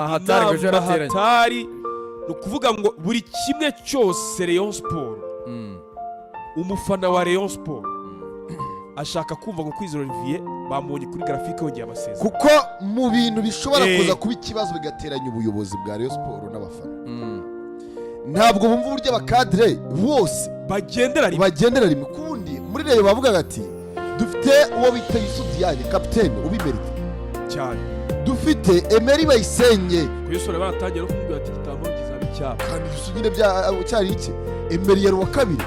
Hatari ngo ejo Inama yarateranye. Hatari, ni ukuvuga ngo buri kimwe cyose Rayon Sport, umufana wa Rayon Sport ashaka kumva ngo Kwizera Olivier bamubonye kuri graphique yongeye amasezerano. Kuko mu bintu bishobora kuza kuba ikibazo bigateranya ubuyobozi bwa Rayon Sport n'abafana, ntabwo bumva uburyo abakadire bose bagendera rimwe. Bagendera rimwe. Kundi muri Rayon bavugaga ati: "Dufite uwo bita Youssou Diagne, kapitene ubimerita cyane, dufite Emery Bayisenge." Ku Yusuf baratangiye no kumubwira ati: "Igitambaro kizaba icyabo." Kandi Youssou nyine cyari iki, Emery yari uwa kabiri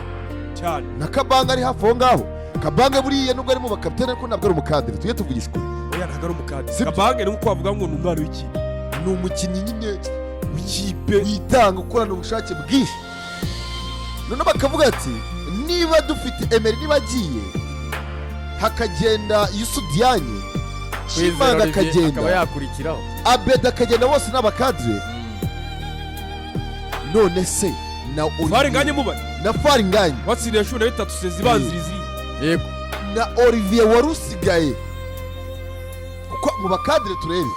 cyane na Kabanga ari hafi aho ngaho. Kabanga buriya nubwo ari mu bakapitene, ariko ntabwo ari umukadire, tujye tuvugisha ukuri. Oya, ntabwo ari umukadire. Sibyo. Kabange ni nkuko wavuga ngo ni umwana w'ikipe. Ni umukinnyi nyine w'ikipe witanga, ukorana ubushake bwinshi. Noneho bakavuga ati: "Niba dufite Emery, niba agiye hakagenda Youssou Diagne, Kwizera Chimanga Olivier akaba akagenda, yakurikiraho, Abedi akagenda, bose ni abakadire. None se na Fall Ngagne mubare na Fall Ngagne watsindiye 13 saison ibanziriza iriya. Na Olivier wari usigaye, kuko mu bakadire turebe,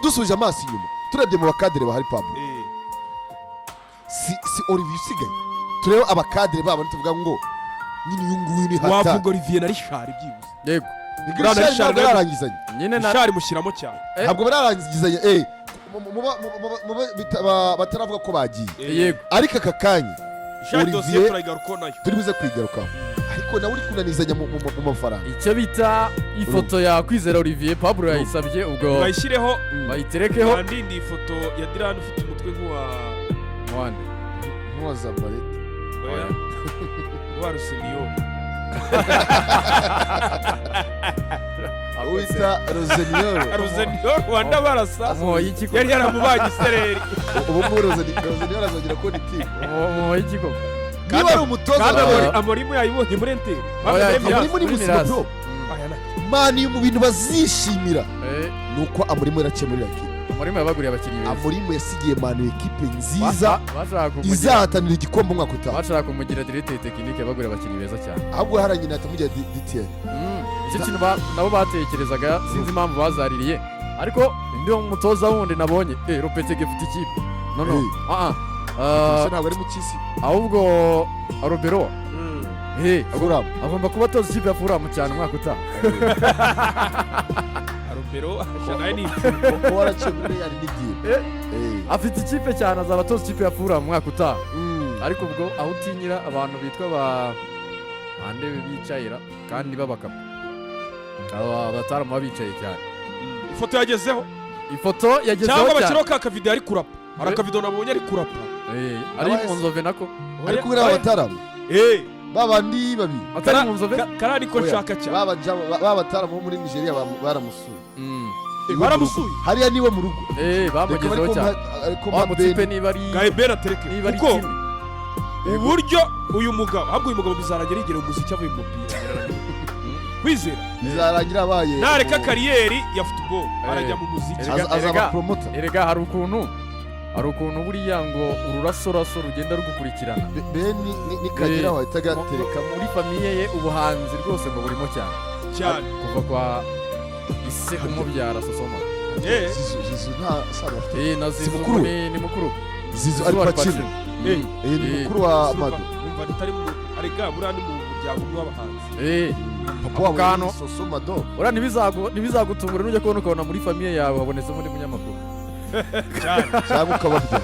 dusubije amaso inyuma, turebye mu bakadire bahari, Pablo, si Olivier usigaye? Turebe abakadire babo, tuvuga ngo nyine uyu nguyu ni hatari. Wavuga Olivier na Richard byibuze. Ni Richard, Richard ntabwo bararangizanya. Nyine na Richard mushyiramo cyane. Ntabwo bararangizanya, bataravuga ko bagiye. Ariko aka kanya Richard dosiye turayigarukaho nayo. Turi buze kwigarukaho, ariko nawe uri kunanizanya mu mafaranga. Icyo bita ifoto ya Kwizera Olivier, Pablo yayisabye ubwo. Bayishyireho. Bayiterekeho. Yandindi ifoto ya Dirani ufite umutwe nk'uwa Mwande. Nk'uwa Zabaleta. Oya, nk'uwa Rosenior. Uwita Rosenior. Rosenior wa Ndabarasa. Umuhoye iki koko? Yari yaramubaye isereri. Ubu ngubu Rosenior azongera kubona itimu. Umuhoye iki koko? Niba ari umutoza Kandi wawe, Amorimu yayibonye muri Inter. Oya, Amorimu ni muri muzima, Miras. bro. Man mu bintu bazishimira ni uko Amorimu yaraciye muri ekipe. Amorimu yabaguriye abakinnyi beza. Amorimu yasigiye Man ekipe nziza Bashaka kumugira izahatanira igikombe umwaka utaha. Bashaka kumugira directeur technique, yabaguriye abakinnyi beza cyane. Ahubwo hariya nyina ahita amugira DTN. Nicyo kintu nabo batekerezaga, sinzi impamvu bazaririye. Ariko undi mutoza wundi nabonye, Lopetegui afite ikipe no ah ah. Gusa ntabwo ari mu cy'isi. Ahubwo Arbeloa Fulham. agomba kuba atoza ikipe ya Fulham cyane umwaka utaha. Arbeloa nawe ni Kuba waraciye muri Real n'igihe. Afite ikipe cyane, azaba atoza ikipe ya Fulham umwaka utaha. Ariko ubwo aho utinyira abantu bitwa ba bande bicayira kandi babakapa, aba bataramu baba bicaye cyane. Ifoto yagezeho. Ifoto yagezeho Cyangwa cyane. bashyiraho ka kavidewo ari kurapa. Hari akavidewo nabonye ari kurapa. Ari mu nzove nako. Ari kumwe n'abataramu ba bandi babiri. Atari mu nzove. Kariya niko Oya, nshaka cyane. ba bataramu bo muri Nigeria baramusuye. Baramusuye. Hariya niwe mu rugo. Eh, Reka bamugezeho bari cyane. Ariko Wa mutipe niba ari Gahe Ben atereke niba ari kuko kimi. Uburyo uyu mugabo, ahubwo uyu mugabo bizarangira yigereye umuziki avuye mu mupira. Kwizera Bizarangira abaye nareka carrière ya football, arajya mu muziki. Azaba promoter. Erega hari ukuntu buriya ngo ururasoraso rugenda rugukurikirana. Ben nikageraho ahita agaterekamo. Muri famille ye ubuhanzi rwose ngo burimo cyane. Cyane. Kuva kwa ise umubyara Sosoma. Zizu nta sano afite. Na Zizu. Mukuru we? Ni mukuru. Zizu ari Al Pacino. Pacino. Ni mukuru wa Mado. Numva ritari mu arega, buriya ni mu muryango umwe w'abahanzi. Papa wabo Kantu. ni Soso Mado. Uriya ntibizagutungura nujya kubona ukabona muri famille yawe habonetsemo undi munyamakuru. Cyane. Cyangwa ukabarya.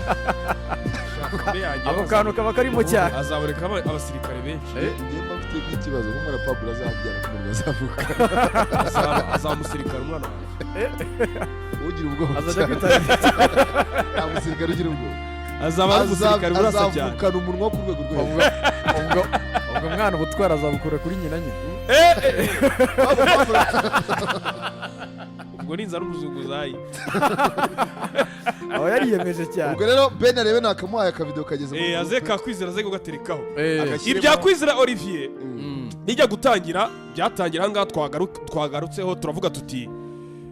Ako kantu kaba karimo cyane. Azaboneka abasirikare benshi. Njye mba mfite nk'ikibazo nk'umwana Pablo azabyara ku muntu azavuka. Azaba umusirikare umwana wanjye. Ugira ubwoba Azajya cyane. kwitabira. Nta musirikare ugira ubwoba. Azaba ari umusirikare urasa cyane. Azavukana umunwa wo ku rwego rwo hejuru. Ubwo mwana ubutwara azabukura kuri nyina nyine. Ubwo ninza ari umuzunguzayi. Aba yariyemeje cyane. Ubwo rero Ben arebe nakamuhaye akavidewo kageze muri Aze groupe. ka Kwizera aze kugaterekaho. Agashyiremo- Ibya Kwizera Olivier nijya gutangira, byatangira ahangaha twagarutseho, turavuga tuti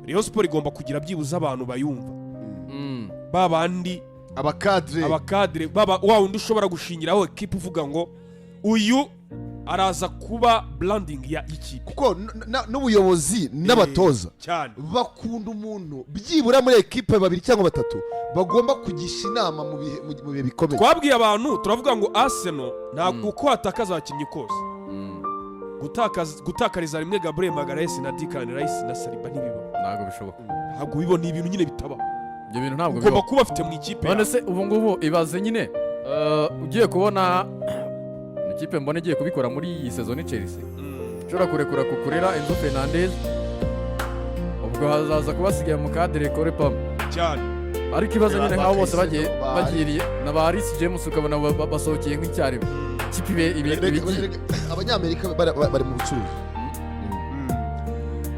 Rayon Sport igomba kugira byibuze abantu bayumva, ba bandi abakadire. Abakadire baba wa wundi ushobora gushingiraho ekipe uvuga ngo uyu Araza kuba branding ya y'ikipe. Kuko n'ubuyobozi n'abatoza Cyane. bakunda umuntu byibura muri ekipe babiri cyangwa batatu bagomba kugisha inama mu bihe bikomeye. Twabwiye abantu, turavuga ngo Arsenal ntabwo uko watakaza abakinnyi kose, gutakariza rimwe Gabriel Magalhaes na Declan Rice na Saliba ntibibaho. Ntabwo bishoboka. Ntabwo bibaho, ni ibintu nyine bitabaho. Ibyo bintu ntabwo Ugomba bibaho. kuba bafite mu ikipe None yawe. se ubu ngubu ibaze nyine, ugiye kubona ikipe mbona igiye kubikora muri iyi saison ni Chelsea, ushobora kurekura Cucurella, Enzo Fernandez, ubwo hazaza kuba hasigaye mu cadre Cole Palmer. Cyane. Ariko ibaze nyine nk'abo bose bagiye Ba- bagiriye na ba Reece James, ukabona basohokeye nk'icyarimwe, ikipe ibigiye. Abanyamerika bari mu bucuruzi.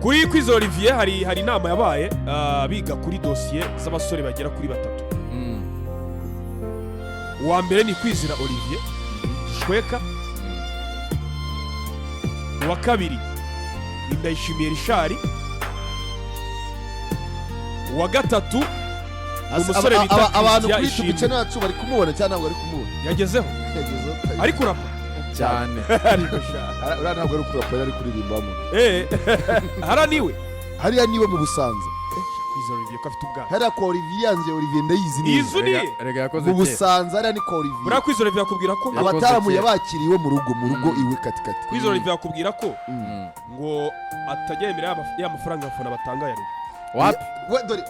Kuri Kwizera Olivier hari inama yabaye, biga kuri dosiye z'abasore bagera kuri batatu. Uwa mbere ni Kwizera Olivier Gishweka, uwa kabiri ni Ndayishimiye Richard, uwa gatatu ni umusore bita Abantu Christian kuri YouTube Ishimwe. Channel yacu bari kumubona cyangwa ntabwo bari kumubona? Yagezeho. Yagezeho. Ariko urapa. Cyane. Ariko sha. Uriya ntabwo ari kurapa, yari kuririmbamo. Hariya niwe. Hariya niwe mu Busanza. Kwizera Olivier ko afite ubwana. Hariya kwa Olivier yanze, Olivier ndayizi Iyi neza. nzu ni Erega erega yakoze Mu kera. Busanza hariya ni kwa Olivier. Buriya Kwizera Olivier akubwira ko Yakoze Abataramu kera. yabakiriwe mu rugo iwe katikati. Kwizera Olivier akubwira ko ngo atajya yemera ya mafaranga abafana batanga ya Rayon. Wapi. We dore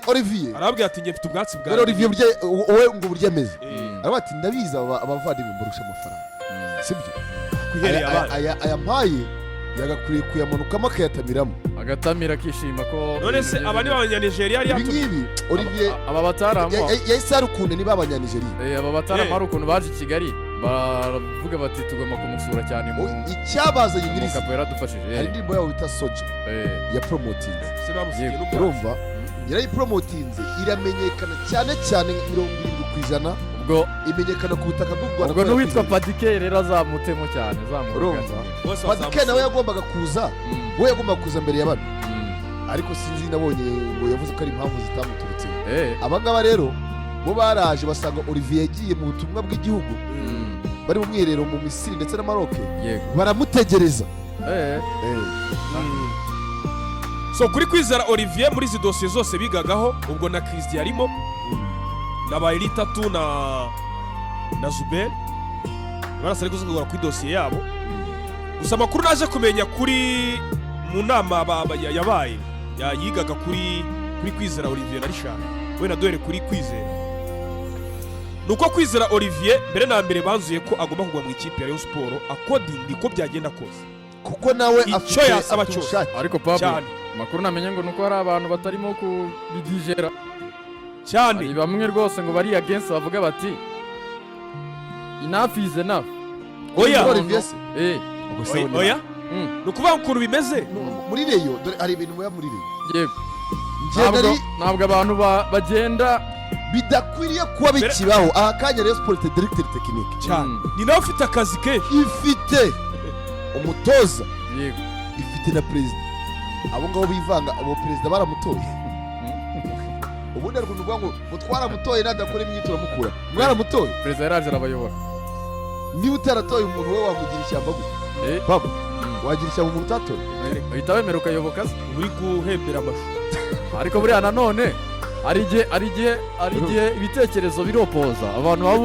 Olivier. Arababwira ati: "Njye mfite ubwatsi bwa Dore Olivier burya wowe ngo uburyo ameze, aravuga ati: "Ndabizi abavandimwe mbarusha amafaranga, sibyo?" Kwihereye abana. Aya mpaye yagakwiriye kuyamanukamo akayatamiramo. Agatamira akishima ko None se aba ni abanyanigeriya yari Ibi yatumye? ngibi Olivier Aba bataramu yahise hari ukuntu niba abanyanigeriya. Aba bataramu hari ukuntu baje i Kigali baravuga bati: "Tugomba kumusura cyane mu Icyabazanye mu nyirizina, kapo yaradufashije." hari indirimbo yabo bita Soja ya promotinze. Se bamusigiye Yego. n'ubwatsi. Urumva yarayipromotinze iramenyekana cyane cyane, 70% Ubwo imenyekana ku butaka bw'u Rwanda ubwo kubera n'uwitwa kwizera. Padike rero azamutemo cyane, azamuka. Urumva? Bose Padike bazamusiga. nawe yagombaga kuza, we yagombaga kuza mbere ya bano, ariko sinzi nabonye ngo yavuze ko ari impamvu zitamuturutseho. Aba ngaba rero bo baraje basanga Olivier yagiye mu butumwa bw'igihugu, bari mu mwiherero mu Misiri ndetse na Maroc, baramutegereza. So kuri Kwizera Olivier, muri izi dosiye zose bigagaho, ubwo na Christian arimo na ba Elitatu na Zuber barasa, ariko kugura kuri dosiye yabo. Gusa amakuru naje kumenya kuri mu nama yabaye yigaga kuri Kwizera Olivier na Richard, wenda duhere kuri Kwizera, ni uko Kwizera Olivier mbere na mbere banzuye ko agomba kugwa mu ikipe ya Rayon Sport according uko byagenda kose. Kuko nawe Icyo afite yasaba afite cyose. ubushake. Ariko Pablo, Cyane. amakuru namenye ngo nuko hari abantu batarimo kubidijera. Cyane. Hari bamwe rwose ngo bari against, bavuga bati: "Enough is enough." Oya. Olivier se? Ubwo se Oya, we oya. Ni ukuvuga ukuntu bimeze. Muri Rayon dore hari ibintu muba muri Rayon. Yego. Njye Ntabwo nari ntabwo abantu bagenda bidakwiriye kuba bikibaho aha kanya. Rayon Sport ifite directeur technique. Cyane. Ni nawe ufite akazi kenshi. Ifite umutoza, ifite na perezida. Abo ngabo bivanga, abo perezida baramutoye. Ubundi hari ukuntu uvuga ngo twaramutoye, nadakora imyitozo mukura mwaramutoye. Perezida yaraje arabayobora. Niba utaratoye umuntu, wowe wamugira ishyamba gute? Papa, wagira ishyamba umuntu utatoye? Uhita wemera ukayoboka se? Uri guhembera amashu. Ariko buriya nanone hari igihe ibitekerezo biropoza abantu baba